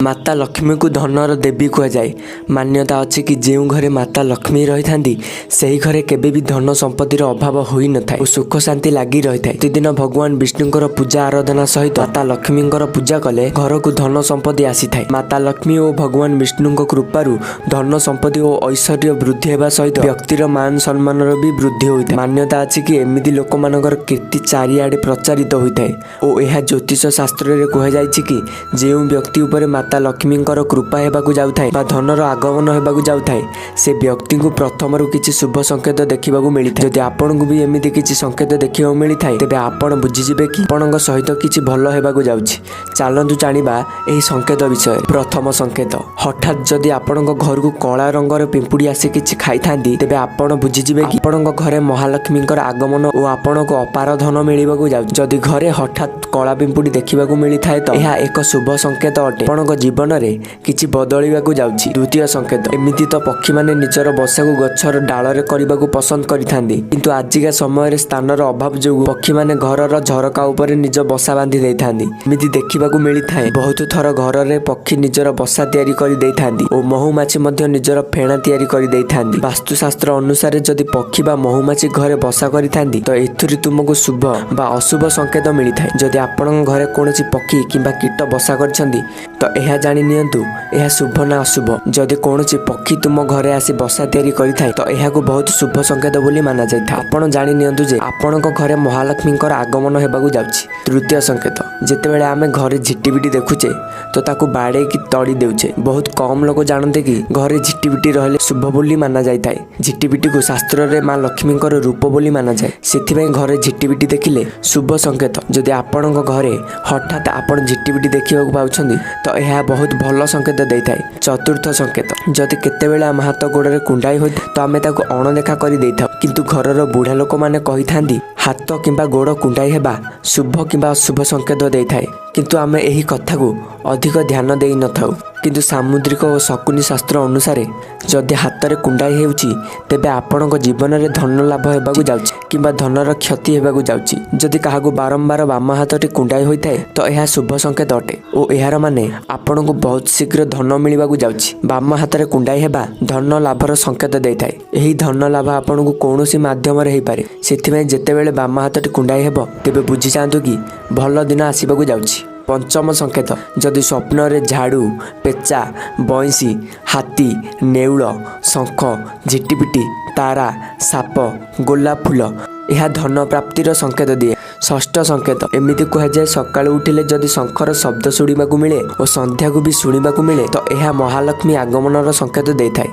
ମାତା ଲକ୍ଷ୍ମୀଙ୍କୁ ଧନର ଦେବୀ କୁହାଯାଏ। ମାନ୍ୟତା ଅଛି କି ଯେଉଁ ଘରେ ମାତା ଲକ୍ଷ୍ମୀ ରହିଥାନ୍ତି, ସେହି ଘରେ କେବେ ବି ଧନ ସମ୍ପତ୍ତିର ଅଭାବ ହୋଇନଥାଏ ଓ ସୁଖ ଶାନ୍ତି ଲାଗି ରହିଥାଏ। ପ୍ରତିଦିନ ଭଗବାନ ବିଷ୍ଣୁଙ୍କର ପୂଜା ଆରାଧନା ସହିତ ମାତା ଲକ୍ଷ୍ମୀଙ୍କର ପୂଜା କଲେ ଘରକୁ ଧନ ସମ୍ପତ୍ତି ଆସିଥାଏ। ମାତା ଲକ୍ଷ୍ମୀ ଓ ଭଗବାନ ବିଷ୍ଣୁଙ୍କ କୃପାରୁ ଧନ ସମ୍ପତ୍ତି ଓ ଐଶ୍ୱର୍ଯ୍ୟ ବୃଦ୍ଧି ହେବା ସହିତ ବ୍ୟକ୍ତିର ମାନ ସମ୍ମାନର ବି ବୃଦ୍ଧି ହୋଇଥାଏ। ମାନ୍ୟତା ଅଛି କି ଏମିତି ଲୋକମାନଙ୍କର କୀର୍ତ୍ତି ଚାରିଆଡ଼େ ପ୍ରଚାରିତ ହୋଇଥାଏ ଓ ଏହା ଜ୍ୟୋତିଷ ଶାସ୍ତ୍ରରେ କୁହାଯାଇଛି କି ଯେଉଁ ବ୍ୟକ୍ତି ଉପରେ ମାତା ଲକ୍ଷ୍ମୀଙ୍କର କୃପା ହେବାକୁ ଯାଉଥାଏ ବା ଧନର ଆଗମନ ହେବାକୁ ଯାଉଥାଏ, ସେ ବ୍ୟକ୍ତିଙ୍କୁ ପ୍ରଥମରୁ କିଛି ଶୁଭ ସଂକେତ ଦେଖିବାକୁ ମିଳିଥାଏ। ଯଦି ଆପଣଙ୍କୁ ବି ଏମିତି କିଛି ସଂକେତ ଦେଖିବାକୁ ମିଳିଥାଏ, ତେବେ ଆପଣ ବୁଝିଯିବେ କି ଆପଣଙ୍କ ସହିତ କିଛି ଭଲ ହେବାକୁ ଯାଉଛି। ଚାଲନ୍ତୁ ଜାଣିବା ଏହି ସଂକେତ ବିଷୟରେ। ପ୍ରଥମ ସଂକେତ, ହଠାତ୍ ଯଦି ଆପଣଙ୍କ ଘରକୁ କଳା ରଙ୍ଗର ପିମ୍ପୁଡ଼ି ଆସି କିଛି ଖାଇଥାନ୍ତି, ତେବେ ଆପଣ ବୁଝିଯିବେ କି ଆପଣଙ୍କ ଘରେ ମହାଲକ୍ଷ୍ମୀଙ୍କର ଆଗମନ ଓ ଆପଣଙ୍କୁ ଅପାର ଧନ ମିଳିବାକୁ ଯାଉଛି। ଯଦି ଘରେ ହଠାତ୍ କଳା ପିମ୍ପୁଡ଼ି ଦେଖିବାକୁ ମିଳିଥାଏ, ତ ଏହା ଏକ ଶୁଭ ସଂକେତ ଅଟେ। ଆପଣଙ୍କ ଜୀବନରେ କିଛି ବଦଳିବାକୁ ଯାଉଛି। ଦ୍ୱିତୀୟ ସଂକେତ, ଏମିତି ତ ପକ୍ଷୀମାନେ ନିଜର ବସାକୁ ଗଛର ଡାଳରେ କରିବାକୁ ପସନ୍ଦ କରିଥାନ୍ତି, କିନ୍ତୁ ଆଜିକା ସମୟରେ ସ୍ଥାନର ଅଭାବ ଯୋଗୁଁ ପକ୍ଷୀମାନେ ଘରର ଝରକା ଉପରେ ନିଜ ବସା ବାନ୍ଧି ଦେଇଥାନ୍ତି। ଏମିତି ଦେଖିବାକୁ ମିଳିଥାଏ, ବହୁତ ଥର ଘରରେ ପକ୍ଷୀ ନିଜର ବସା ତିଆରି କରି ଦେଇଥାନ୍ତି ଓ ମହୁମାଛି ମଧ୍ୟ ନିଜର ଫେଣା ତିଆରି କରି ଦେଇଥାନ୍ତି। ବାସ୍ତୁଶାସ୍ତ୍ର ଅନୁସାରେ ଯଦି ପକ୍ଷୀ ବା ମହୁମାଛି ଘରେ ବସା କରିଥାନ୍ତି, ତ ଏଥିରୁ ତୁମକୁ ଶୁଭ ବା ଅଶୁଭ ସଂକେତ ମିଳିଥାଏ। ଯଦି ଆପଣଙ୍କ ଘରେ କୌଣସି ପକ୍ଷୀ କିମ୍ବା କୀଟ ବସା କରିଛନ୍ତି, ତ ଏହା ଜାଣି ନିଅନ୍ତୁ ଏହା ଶୁଭ ନା ଅଶୁଭ। ଯଦି କୌଣସି ପକ୍ଷୀ ତୁମ ଘରେ ଆସି ବସା ତିଆରି କରିଥାଏ, ତ ଏହାକୁ ବହୁତ ଶୁଭ ସଂକେତ ବୋଲି ମାନାଯାଇଥାଏ। ଆପଣ ଜାଣି ନିଅନ୍ତୁ ଯେ ଆପଣଙ୍କ ଘରେ ମହାଲକ୍ଷ୍ମୀଙ୍କର ଆଗମନ ହେବାକୁ ଯାଉଛି। ତୃତୀୟ ସଂକେତ, ଯେତେବେଳେ ଆମେ ଘରେ ଝିଟିପିଟି ଦେଖୁଛେ, ତ ତାକୁ ବାଡ଼େଇକି ତଡ଼ି ଦେଉଛେ। ବହୁତ କମ୍ ଲୋକ ଜାଣନ୍ତି କି ଘରେ ଝିଟିପିଟି ରହିଲେ ଶୁଭ ବୋଲି ମାନାଯାଇଥାଏ। ଝିଟିପିଟିକୁ ଶାସ୍ତ୍ରରେ ମା ଲକ୍ଷ୍ମୀଙ୍କର ରୂପ ବୋଲି ମାନାଯାଏ। ସେଥିପାଇଁ ଘରେ ଝିଟିପିଟି ଦେଖିଲେ ଶୁଭ ସଂକେତ। ଯଦି ଆପଣଙ୍କ ଘରେ ହଠାତ୍ ଆପଣ ଝିଟିପିଟି ଦେଖିବାକୁ ପାଉଛନ୍ତି, ତ ଏହା ବହୁତ ଭଲ ସଂକେତ ଦେଇଥାଏ। ଚତୁର୍ଥ ସଂକେତ, ଯଦି କେତେବେଳେ ଆମ ହାତ ଗୋଡ଼ରେ କୁଣ୍ଡାଇ ହୋଇଥାଏ, ତ ଆମେ ତାକୁ ଅଣଦେଖା କରି ଦେଇଥାଉ। କିନ୍ତୁ ଘରର ବୁଢ଼ା ଲୋକମାନେ କହିଥାନ୍ତି, ହାତ କିମ୍ବା ଗୋଡ଼ କୁଣ୍ଡାଇ ହେବା ଶୁଭ କିମ୍ବା ଅଶୁଭ ସଂକେତ ଦେଇଥାଏ। କିନ୍ତୁ ଆମେ ଏହି କଥାକୁ ଅଧିକ ଧ୍ୟାନ ଦେଇନଥାଉ। କିନ୍ତୁ ସାମୁଦ୍ରିକ ଓ ଶକୁନି ଶାସ୍ତ୍ର ଅନୁସାରେ ଯଦି ହାତରେ କୁଣ୍ଡାଇ ହେଉଛି, ତେବେ ଆପଣଙ୍କ ଜୀବନରେ ଧନ ଲାଭ ହେବାକୁ ଯାଉଛି କିମ୍ବା ଧନର କ୍ଷତି ହେବାକୁ ଯାଉଛି। ଯଦି କାହାକୁ ବାରମ୍ବାର ବାମ ହାତଟି କୁଣ୍ଡାଇ ହୋଇଥାଏ, ତ ଏହା ଶୁଭ ସଂକେତ ଅଟେ ଓ ଏହାର ମାନେ ଆପଣଙ୍କୁ ବହୁତ ଶୀଘ୍ର ଧନ ମିଳିବାକୁ ଯାଉଛି। ବାମ ହାତରେ କୁଣ୍ଡାଇ ହେବା ଧନ ଲାଭର ସଂକେତ ଦେଇଥାଏ। ଏହି ଧନ ଲାଭ ଆପଣଙ୍କୁ କୌଣସି ମାଧ୍ୟମରେ ହେଇପାରେ। ସେଥିପାଇଁ ଯେତେବେଳେ ବାମ ହାତଟି କୁଣ୍ଡାଇ ହେବ, ତେବେ ବୁଝିଯାଆନ୍ତୁ କି ଭଲ ଦିନ ଆସିବାକୁ ଯାଉଛି। ପଞ୍ଚମ ସଂକେତ, ଯଦି ସ୍ୱପ୍ନରେ ଝାଡ଼ୁ, ପେଚା, ବଇଁଶୀ, ହାତୀ, ନେଉଳ, ଶଙ୍ଖ, ଝିଟିପିଟି, ତାରା, ସାପ, ଗୋଲାପ ଫୁଲ, ଏହା ଧନ ପ୍ରାପ୍ତିର ସଂକେତ ଦିଏ। ଷଷ୍ଠ ସଂକେତ, ଏମିତି କୁହାଯାଏ, ସକାଳୁ ଉଠିଲେ ଯଦି ଶଙ୍ଖର ଶବ୍ଦ ଶୁଣିବାକୁ ମିଳେ ଓ ସନ୍ଧ୍ୟାକୁ ବି ଶୁଣିବାକୁ ମିଳେ, ତ ଏହା ମହାଲକ୍ଷ୍ମୀ ଆଗମନର ସଂକେତ ଦେଇଥାଏ।